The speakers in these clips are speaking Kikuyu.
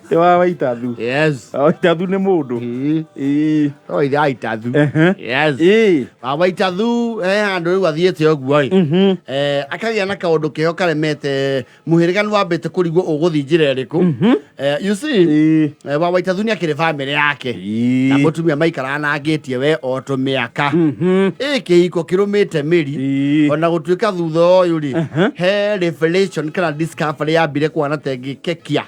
Ti wa Waitathu. Yes. Wa Waitathu nĩ mũndũ. Ĩĩ. Ĩĩ. No ithe Waitathu. Ehe. Yes. Ĩĩ. Wa Waitathu he handũ rĩu athiĩte ũguo ĩ. Eh, akagĩa na kaũndũ keho karemete mũhĩrĩga nĩ wambĩte kũrigwo ũgũthiĩ njĩra ĩrĩkũ. Eh, you see, Ĩĩ. eh, wa Waitathu nĩ akĩrĩ bamĩrĩ yake. Ĩĩ. Na mũtumia maikaraga nangĩtie we o tũmĩaka. Ĩ kĩhiko kĩrũmĩte mĩri. Ĩĩ. Ona gũtuĩka thutha ũyũ rĩ, he revelation kana discovery yambire kuona ta ĩngĩkekia.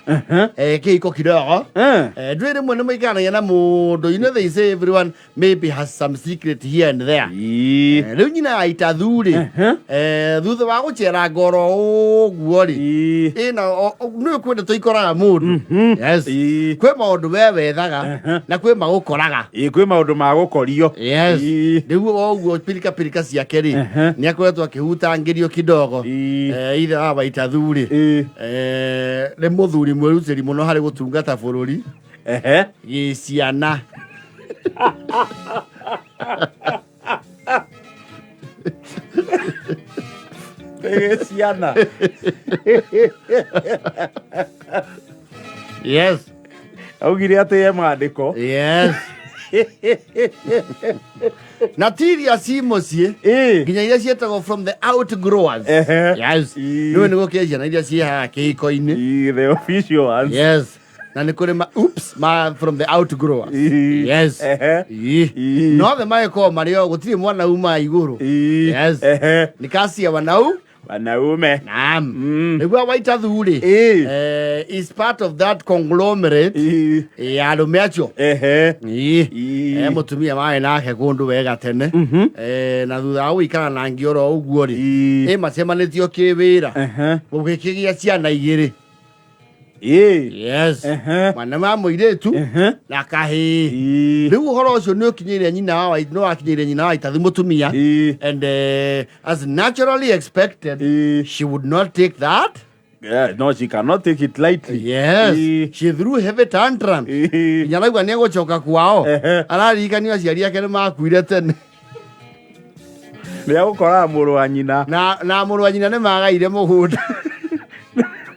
Eh, kĩhiko kidogo. Eh. Eh, ndũĩ rĩmwe nĩ mũikaranagia na mũndũ you know they say everyone maybe has some secret here and there. Ĩĩ. Eh, rĩu nyina ya itathu rĩ eh, thutha wa gũcera ngoro ũguo rĩ Ĩĩ. ĩna nĩ kwenda tũikoraga mũndũ yes Ĩĩ. kwĩ maũndũ we wethaga na kwĩ magũkoraga. Ĩĩ, kwĩ maũndũ ma gũkorio. Yes. Ĩĩ. Rĩu o ũguo pirika pirika ciake rĩ nĩ akoretwo akĩhutangĩrio kidogo. Ĩĩ. Eh, ithe wa Waitathu rĩ Ĩĩ. eh, nĩ mũthuri mwĩrutĩri mũno harĩ gũtungata bũrũri Ehe. gĩciana. Ĩĩ, ciana. Yes. Augire atĩ e maandĩko. Yes. Na ti iria ci mũciĩ Ĩĩ. nginya iria ciĩtagwo from the outgrowers. Ehe. Yes. Ĩĩ. Nĩwe nĩ gũkĩrĩ ciana iria ciĩ haha kĩhiko-inĩ. Ĩĩ, the official ones. Yes. Na nĩ kũrĩ ma oops ma from the outgrowers. Ĩĩ. Yes. Ehe. Ĩĩ. Ĩĩ. No othe magĩkorwo marĩ o gũtirĩ mwana uma igũrũ. Ĩĩ. Yes. Ehe. Nĩ kacia wanau. Wanaume. Naam. Mm. Nĩguo Waitathu rĩ. Ĩĩ. Eh, is part of that conglomerate Ĩĩ. ya arũme acio. Ehe. Ĩĩ. Ĩĩ. Eh, mũtumia warĩ nake kũndũ wega tene. Eh, na thutha wa gũikara na ngĩ oro ũguo rĩ. Ĩĩ. Ĩ macemanĩtio kĩwĩra. Ehe. Gũgĩkĩgĩa ciana igĩrĩ. Ĩĩ. Yes. Ehe. Mwana wa mũirĩtu Ehe. na kahĩĩ. Ĩĩ. Rĩu ũhoro ũcio nĩ ũkinyĩire nyina wa nĩ wakinyĩire nyina wa Waitathu mũtumia. Ĩĩ. And as naturally expected, Ĩĩ. she would not take that. Yeah, no, she cannot take it lightly. Yes. Ĩĩ. She threw heavy tantrum. Ĩĩ. Nginya arauga nĩ egũcoka kwao. Ehe. Araririkanio aciari ake nĩ makuire tene. Nĩ agũkoraga mũrũ wa nyina. Na mũrũ wa nyina nĩ magaire mũgũnda.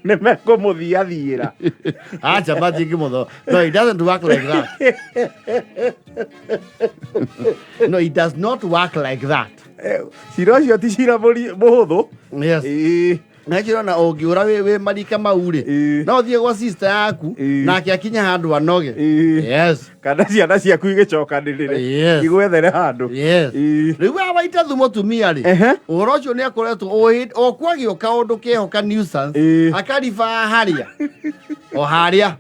Nĩ mekũmũthiathiĩra. Acha matingĩmũtho. No, it doesn't work like that. No, it does not work like that. Eh, cira ũcio ti cira mũhũthũ. Yes. Ĩĩ. Nakĩrona ũngĩũra wĩ marika mau rĩ Ĩĩ. no ũthiĩ gwa sister yaku Ĩĩ. nake akinye handũ anoge. Ĩĩ. Yes. Kana ciana ciaku igĩcokanĩrĩre. Yes. Igwethere handũ. Yes. Ĩĩ. Rĩu wa Waitathu mũtumia rĩ Ehe. ũhoro ũcio nĩ akoretwo o kwagĩo kaũndũ keho ka nuisance Ĩĩ. akaribaa harĩa o harĩa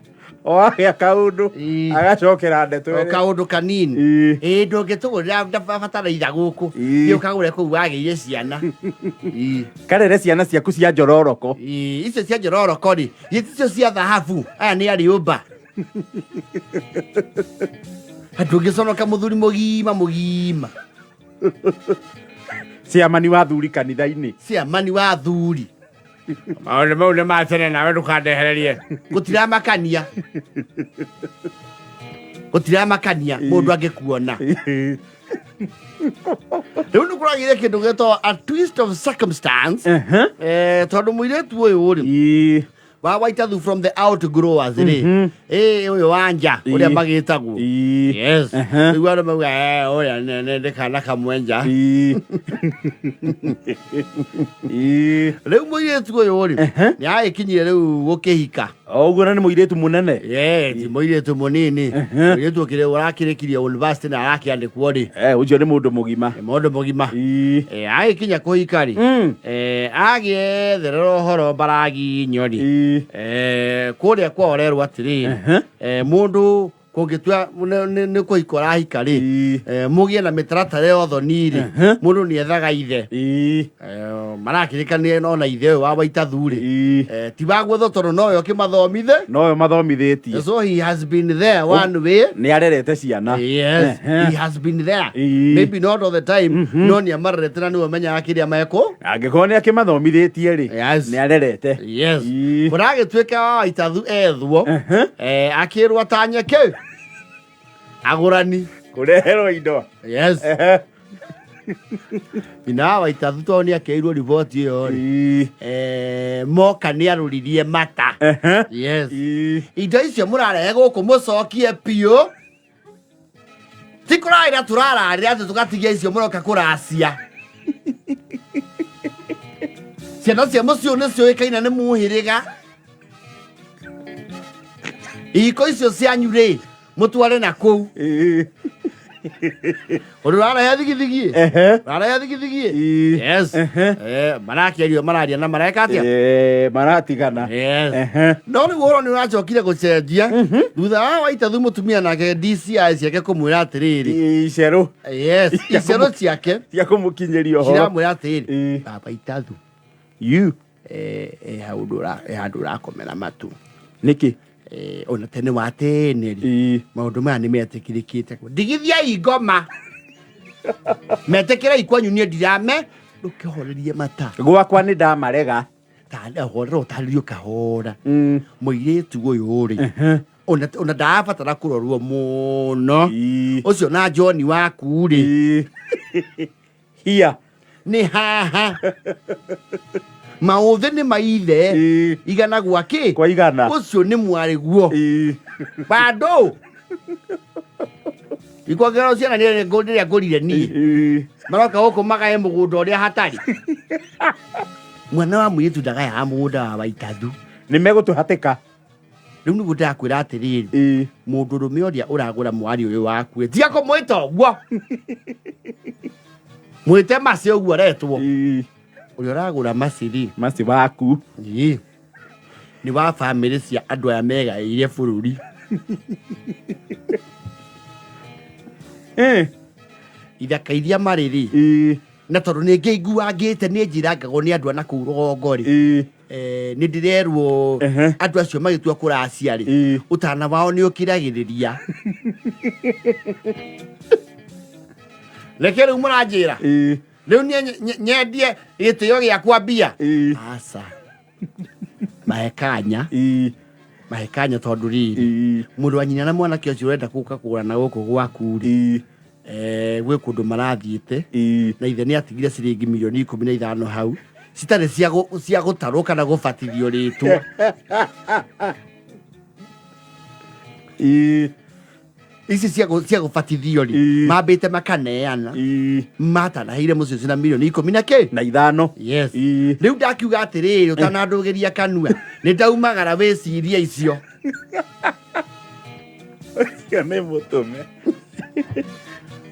O agĩa kaũndũ Ĩĩ. agacokera ndeto o ĩrĩa. kaũndũ kanini. Ĩĩ. Ĩĩ ndũngĩtũgũrĩra bataraitha gũkũ Ĩĩ. thiĩ ũkagũre kũu wagĩire ciana. Ĩĩ. Karere ciana ciaku cia njororoko. Ĩĩ, icio cia njororoko rĩ gĩticio cia thahabu aya nĩ arĩũmba ndũngĩconoka mũthuri mũgima mũgima. Ciamani wa thuri kanitha-inĩ. Ciamani wa thuri. Maũndũ mau nĩ ma tene nawe ndũkandehererie. Gũtiramakania gũtiramakania mũndũ angĩkuona. Rĩu nĩ kũragĩire kĩndũ gĩtagwo a twist of circumstance. Ehe. Eh, tondũ mũirĩtu ũyũ rĩ Ĩĩ. wa Waitathu from the outgrowers rĩ ĩ ũyũ wa nja ũrĩa Ĩĩ. magĩtagwo. Ĩĩ. Yes. Ehe. Rĩu andũ mauga "Eh, ũrĩa nĩ kana kamwe nja." Ĩĩ. Ĩĩ. Rĩu mũirĩtu ũyũ rĩ Ehe. nĩ agĩkinyire rĩu gũkĩhika. O ũguo na nĩ mũirĩtu mũnene. Yeah, ti mũirĩtu mũnini. Ehe. Mũirĩtu ũkĩrĩ ũrakĩrĩkirie university na arakĩandĩkwo rĩ Eh, ũcio nĩ mũndũ mũgima. nĩ mũndũ mũgima. Ĩĩ. Eh, agĩkinya kũhika rĩ eh, agĩetherera ũhoro mbaraginyo rĩ Ĩĩ. eh, kũrĩa kwao rerwo atĩrĩrĩ Ehe. eh, mũndũ kũngĩtua nĩ kũhika ũrahika rĩ Ĩĩ. eh, mũgĩe na mĩtaratara ya ũthoni rĩ Ehe. mũndũ nĩ ethaga ithe. Ĩĩ. Eh, marakĩrĩkanire no na ithe ũyũ wa Waitathu rĩ Ĩĩ. eh, ti wa gwethwo tondũ nowe ũkĩmathomithie. Nowe mathomithĩtie. So he has been there one way. Nĩ arerete ciana. Yes, Ehe. he has been there. Ĩĩ. Maybe not all the time, no nĩ amarerete na nĩwe ũmenyaga kĩrĩa mekũ. Angĩkorwo nĩ akĩmathomithĩtie rĩ Yes. nĩ arerete. Yes. Ĩĩ. Kũragĩtuĩka wa Waitathu ethwo Ehe. eh, akĩrwo atanye kĩ agũrani. Kũreherwo indo. Yes. Ehe. Nyina wa Waithathu tondũ nĩ akeirwo riboti ĩyo rĩ, moka nĩ arũririe mata. Yes. Indo icio mũrarehe gũkũ mũcokie biũ, ti kũrarĩra tũrararĩra atĩ tũgatigia icio mũroka kũracia. Ciana cia mũciĩ ũyũ nĩ ciũĩkaine nĩ mũhĩrĩga. Ihiko icio cianyu rĩ, mũtware na kũu. Ũndũ ũrarehe thigithigi. Ũrarehe thigithigi. Yes. Marakĩario mararia na mareka atĩa? Maratigana. Yes. No rĩu ũhoro nĩ ũracokire gũcenjia thutha wa Waithathu mũtumia nake DCI ciake kũmwĩra atĩrĩrĩ. Icerũ. Yes, icerũ ciake cia kũmũkinyĩria ũhoro ciramwĩra atĩrĩrĩ, baba Itathu, you he handũ ũrakomera matu. Nĩkĩ? Ona tene wa tene rĩ, maũndũ maya nĩ metĩkĩrĩkĩte. Ndigithiai ngoma, metĩkĩrei kwanyu, niĩ ndirame ndũkĩhorerie mata. Gwakwa nĩ ndamarega. Horera ũtarĩrio kahora. Mũirĩtu ũyũ rĩ, ona ndarabatara kũrorwo mũno. Ũcio na John waku rĩ, Hia. Nĩ haha maũthĩ nĩ maithe. Igana gwa kĩ? Kwa igana. Ũcio nĩ mwarĩguo. Bado ikwongererwo ciana nĩ rĩrĩa ngũrire niĩ. Maroka gũkũ magae mũgũnda ũrĩa hatarĩ. Mwana wa mũirĩtu ndagayaga mũgũnda wa Waithathu. Nĩ megũtũhatĩka. Rĩu nĩguo ndĩrakwĩra atĩrĩrĩ, mũndũrũme ũrĩa ũragũra mwarĩ ũyũ waku, tiga kũmwĩta ũguo, mwĩte Maci ũguo aretwo. Ũrĩa ũragũra Maci rĩ, Maci waku. Ĩĩ. Nĩ wa bamĩrĩ cia andũ aya megaĩire bũrũri. Ithaka iria marĩ rĩ, na tondũ nĩ ngĩiguangĩte nĩ njirangagwo nĩ andũ a na kũu rũgongo rĩ, nĩ ndĩrerwo andũ acio magĩtua kũracia rĩ, ũtana wao nĩ ũkiragĩrĩria. Reke rĩu mũranjĩra, rĩu niĩ nyendie gĩtĩo gĩakwa mbia? Aca, mahe kanya. Mahe kanya tondũ rĩrĩ, mũndũ wa nyina na mwanake ũcio ũrenda gũka kũgũra na gũkũ gwaku rĩ, gwĩ kũndũ marathiĩte, na ithe nĩ atigire ciringi mirioni 15 hau citarĩ cia gũtarwo kana gũbatithio rĩtwa. Ici cia gũbatithio rĩ, mambĩte makaneana matanaheire mũciĩ ũcio na mirioni 10 na kĩ? Na ithano. Yes. Rĩu ndakiuga atĩrĩrĩ, ũtanandũgĩria kanua nĩ ndaumagara wĩcirie icio. Ũcio nĩ mũtũme.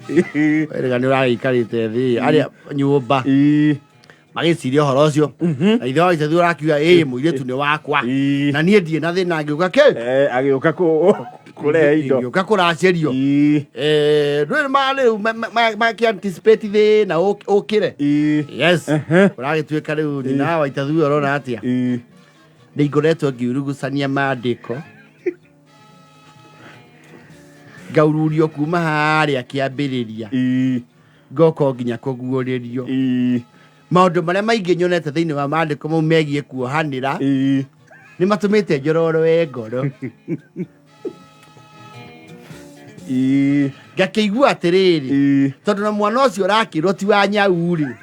Werĩga nĩ ũragĩikarĩte thĩ arĩa nyũmba magĩciria ũhoro ũcio, na ithe wa Ithathu ũrakiuga ĩ mũirĩtu nĩ wakwa, na niĩ ndirĩ na thĩna ngĩũka kĩ? Agĩũka kũrehe indo. Ngĩũka kũracĩrio. Ndũrĩ ma rĩu makĩ-anticipate thĩna ũkĩre. Yes. Ũragĩtuĩka rĩu nyina wa Itathu ũrona atĩa? Nĩ ngoretwo ngiurugucania maandĩko, ngaururio kuma harĩa kĩambĩrĩria, ngoka o nginya kũguũrĩrio. Maũndũ marĩa maingĩ nyonete thĩinĩ wa maandĩko mau megiĩ kuohanĩra nĩ matũmĩte njororoe ngoro, ngakĩigua atĩrĩrĩ, tondũ na mwana ũcio ũrakĩrwo ti wa nyau rĩ.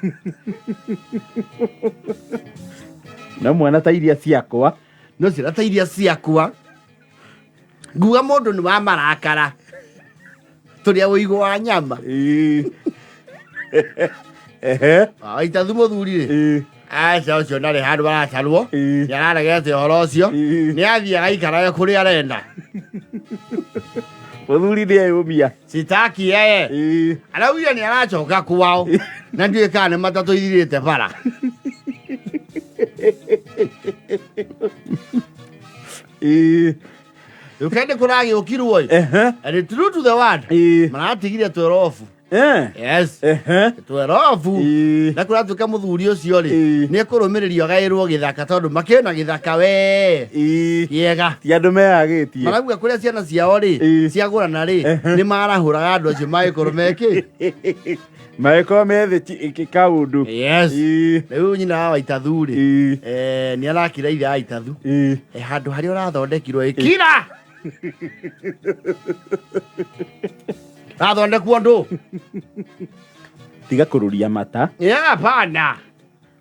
No mwana ta iria ciakwa. No ciana ta iria ciakwa, nguga mũndũ nĩ wa marakara tũrĩa ũigũ wa nyama. Waithathu mũthuri rĩ, aca, ũcio ndarĩ handũ aracarwo. Nĩ araregete ũhoro ũcio. Nĩ athiĩ agaikarage kũrĩa arenda. Mũthuri nĩ eyũmia. Sitaki yeye. Araugire nĩ aracoka kwao na ndiũĩ kana nĩ matatũ ithirĩte bara. Rĩu kaĩ nĩ kũragĩũkirwo ĩ. And true to the word, maratigire 12. Yes. 12. Na kũratuĩka mũthuri ũcio rĩ, nĩ ekũrũmĩrĩrio agaĩrwo gĩthaka tondũ makĩna gĩthaka we kĩega. Ti andũ meyagĩtie. Marauga kũrĩa ciana ciao rĩ, ciagũrana rĩ, nĩ marahũraga andũ acio magĩkorwo mekĩ. Magĩkorwo methĩ kaũndũ. Yes. Rĩu nyina wa Waithathu rĩ, nĩ arakira ithe wa Itathu. Handũ harĩa ũrathondekirwo ĩ, kira rathondekwo ndũ. Tiga kũrũria mata. Ya, hapana.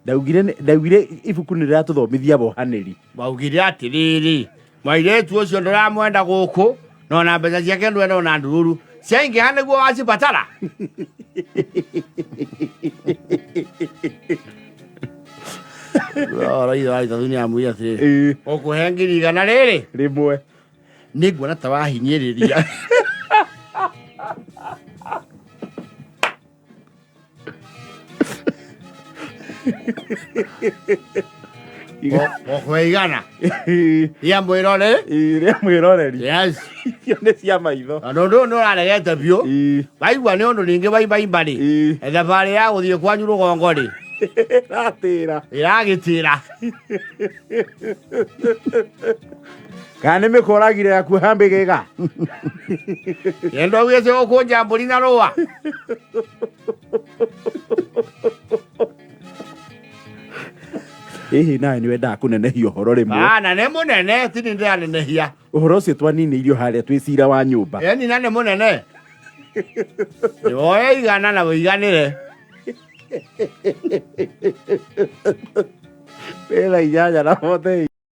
Ndaugire ndaugire ibuku nĩ rĩratũthomithia wohanĩri. Waugire atĩrĩrĩ, mũirĩtu ũcio ndũramwenda gũkũ, na ona mbeca ciake ndwenda ona ndururu. Ciaingĩha nĩguo wacibatara. Ũroire wa ithatũ nĩ amwĩra atĩrĩrĩ, ũkũhe 100,000 rĩrĩ? Rĩmwe. Nĩ nguona ta wahinyĩrĩria. Ũkũhe 100 rĩa mwĩrore. Rĩa mwĩroreri. Yes. Icio nĩ cia maitho. Tondũ ũndũ ũyũ nĩ ũraregete biũ. Waigua nĩ ũndũ ningĩ waimbaimba rĩ, thabarĩ ya gũthiĩ kwanyu rũgongo rĩ, Ĩratĩra. Ĩragĩtĩra. Kana nĩ mĩkoragire ya kuoha mbĩgĩga. Yendo augĩte ũkũnja mbũri na rũa. Ĩhĩ, nawe nĩ wendaga kũnenehia ũhoro rĩmwe. Ana nĩ mũnene, ti nĩ ndĩranenehia. Ũhoro ũcio twaninĩirio harĩa twĩ cira wa nyũmba. Eni na nĩ mũnene. Woe 100 na wĩiganĩre. Wĩra 8 na bote.